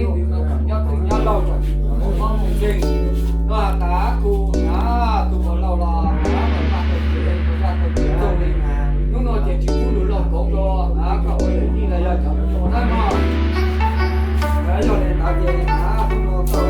Nyob twg nyob laug, mus mob mus nkeeg, no has tas kuv na, tus uas laus los na, mus paj tau kev, mus zaj tau kev txoog li. Hnub no ces tsis pub lus laug koov rau na, koj ua yawm yij los yog cov mus tau na no. Yog li ntawd ces na, hnub no tau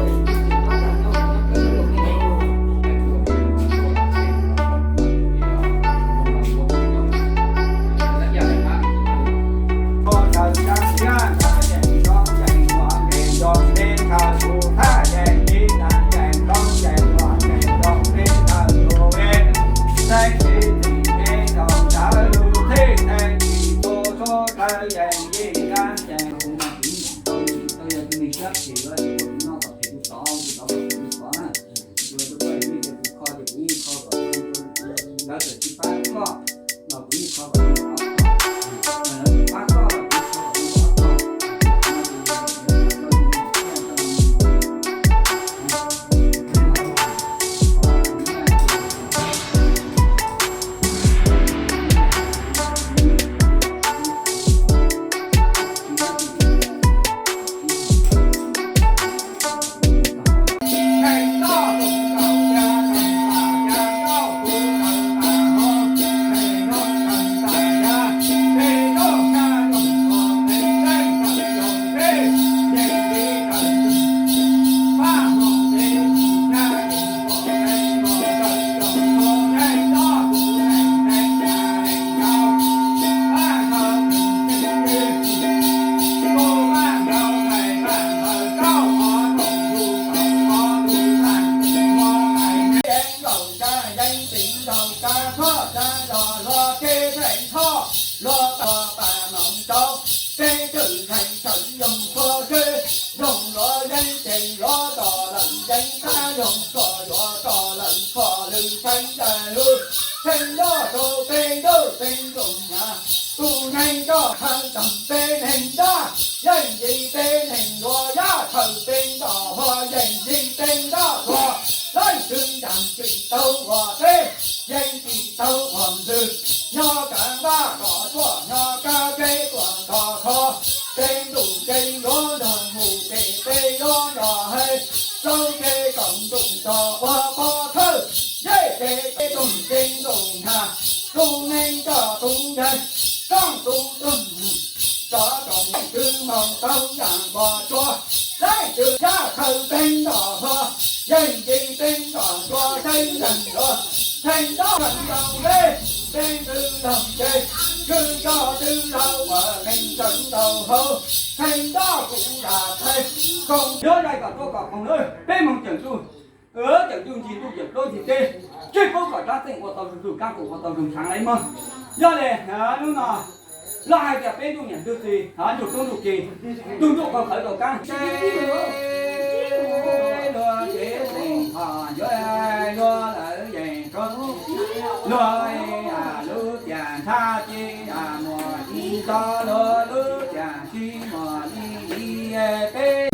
Yeej txaus tsa yeej txaus tsa thoj tsa los los kev theej thoj los tos pas noov tau, peb twm theej tawm yoog qhua seb yoog los yeej ces yuav tos lawm yeej tab yoog kho yuav tos lawm kho lwm theej ntawm lub theej loj rau peb ntuj peb nroog na. Tus neeg nroj khaws tag peb neeg nroj, yeej yim peb neeg luag yaj khaws peb nroj huas yeej yim peb nroj huas, leej twg ncaam tsim tau uas teb, yeej tsim tau uas ntxwg, nyob kav npaj kom tuaj nyob kav peb tuaj nrog kho, peb ntuj peb yuav nrog mus pem peb yuav nrog hais, plaub peb koom ntuj nrog ua pov thawj, yej peb peb tug peb ntuj nrog tus neeg nroj tus nkeeg, rooj tus tug tov rooj twg moog tau yaam npog tsua, leej twg yaj khaws peb nroj huas, yeej yim peb nroj tsua theej leeg luag, theej nroj khaws ntau le, peb ntxwg laug nce, kws yog twg laug uas kheev tseem ntau hauv, theej nroj kuv lam theej, koom yuav zais kom tuaj kom koom lawm peb moog cawm ntuj, cawm ntuj ncig ntuj cawm plaub ncig teb, tseg paub kom rab txeej ua tau zoo tug kab kum ua tau zoo saav lawm mog. Yog le hnub no los hais tias peb ntuj niam ntuj txiv, ntuj tub ntuj ki, tug ntuj qhov qhawv tau kab, luag tsev xeem hom yuav luag lawv yeej tso, luag lub tiam ntsha ci muaj ib tso, luag lub tiam tsis muaj li ib, peb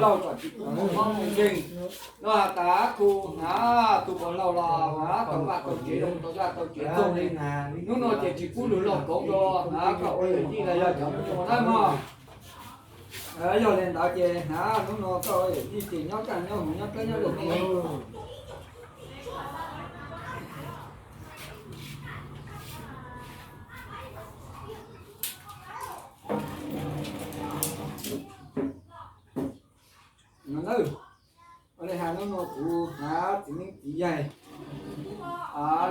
Laug kom tsis pub mus mob mus nkeeg, los has tas khu hnav tus pos laug los hnav tau vaj tau tsev zoo tau vaj tau tsev txoog li. Hnub no ces tsis pub lug laug koov rua hnav koj ua yawm yij los yog cov mus ua na mog. Yog li ntawd ces hnav hnub no koj ua yawm yij ces nyob kaj nyob huv nyob dawb nyob lug. Ua li has hnub no kuv hnav txiv neeb txiv yaig,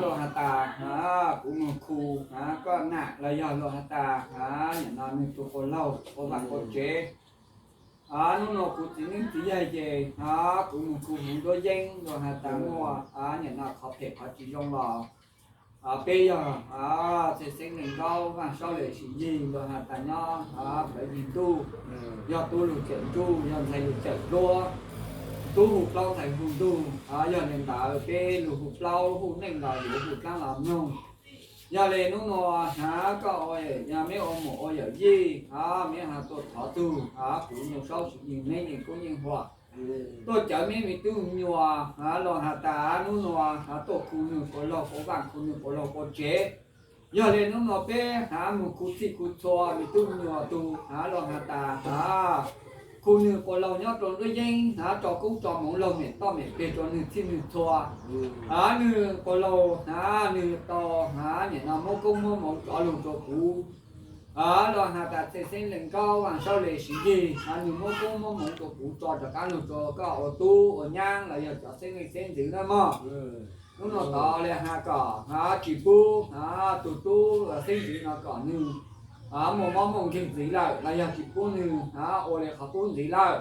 los has tas hnav kuv mus khu hnav koj nam los yog los has tas hnav nim no nws tus pos laug ua vaj ua tsev. Hnub no kuv txiv neeb txiv yaig ces hnav kuv mus khu huv nruab yeeb los has tas muaj nim no qhov phem qhov tsis zoo los peb yog txhia xeeb leej nkaub vaj saub le sim yig los has tas nyob plawv yig ntuj, yog tub lug cawm ntsuj yog ntxhais lug cawm duab, tub hu plaub ntxhais hu ntug, yog li ntawd peb lug hu plaub hu neej los yuav hu dlaab los mloog. Yog li hnub no hnav koj ua meb ua muam ua yawm yij, meb has tuaj thov tug kuv nyuas saub sim yig meb yeej koob yeej huam, tuaj cawv meb me tub me nyuam los has tas hnub no hnav tuaj khu nws pos laug ua vaj khu nws pos laug ua tsev. Yog li hnub no peb hnav mus khu txhij khu txhua me tub me nyuam tug hnav los has tas hnav khu nws pos laug nyob rau nruab yeeb hnav tso koob tso moov laug mem toj mem peg rua nws txhij nws txhua. Nws pos laug hnav nws tau hnav nim no muab koob muab moov rov lug rua kuv los has tas txhia xeeb leej nkaub vaj saub le sim yig, nws muab koob muab moov rua kuv tso rov qaab lug rua koj ua tub ua nyaab los yog cov xeeb leej xeeb ntxwv na mog. Hnub no tod li has kom hnav tsis pub hnav tug tub xeeb ntxwv no kom nws muaj mob muaj nkeeg ntxiv lawm los yog tsis pub nws hnav ua li qhov qub ntxiv lawm.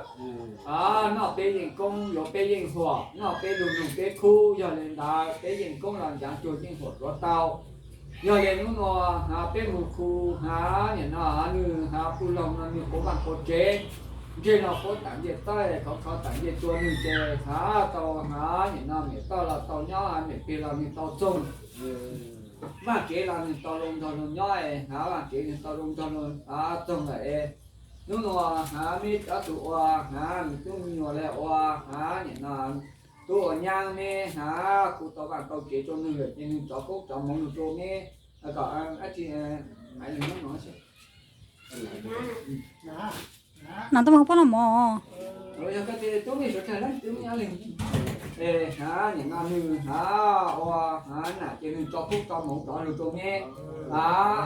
Noj peb yeej koob yuav peb yeej huam, noj peb lug nug peb khub, yog li ntawd peb yeej koob los ncav cuag yeej huam dlua tau. Yog li hnub no hnav peb mus khu hnav nim no nws hnav puj laug no nws quav vaj quav tsev, ntseg los quav tam ncej txawb, khov khov tam ncej tua nws ces hnav tau hnav nim no mem toj los tau nyob, mem peg los nws tau txoog, vaj tsev los nws tau zoo nraug lug nyob, hnav vaj tsev nws tau zoo nraug lug txoog lawm. Hnub no hnav meb cov tug ua hnav me tub me nyuam le ua hnav nim no tub ua nyaab meb hnav khu tau vaj tau tsev rua nws lawm ces nws rov koob rov moov lug rua meb kom na tub mus pab no mog. Hnav nim no nws hnav ua hnav nam ces nws rov koob rov moov rov lug rua meb.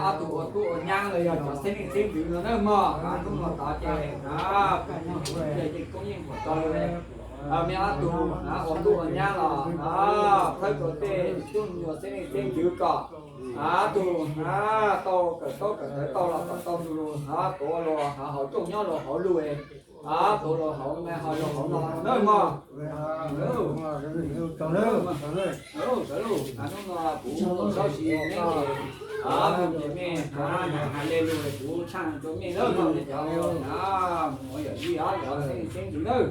Ob tug ua tub ua nyaab los yog cov xeeb leej xeeb ntxwv no na mog, hnub no tod ces hnav kuv nyuas kuv yeej koob yeej huam rua lug. Meb ob tug hnav ua tub ua nyaab los hnav thawb rua tej tub me nyuam xeeb leej xeeb ntxwv kom ob tug hnav tau kawm taub kawm ntawv tau los kom tau lug lug hnav tuav lug hauv rooj nyob lug hauv lug, tuav lug hauv na ho lug hauv no na mog. Hnub no kuv saub sim meb, mus ces mej hnav le lug kuv tshaaj rua mej lawm mog, cov mus ua yawm yij cov xeeb leej xeeb ntxwv lawm.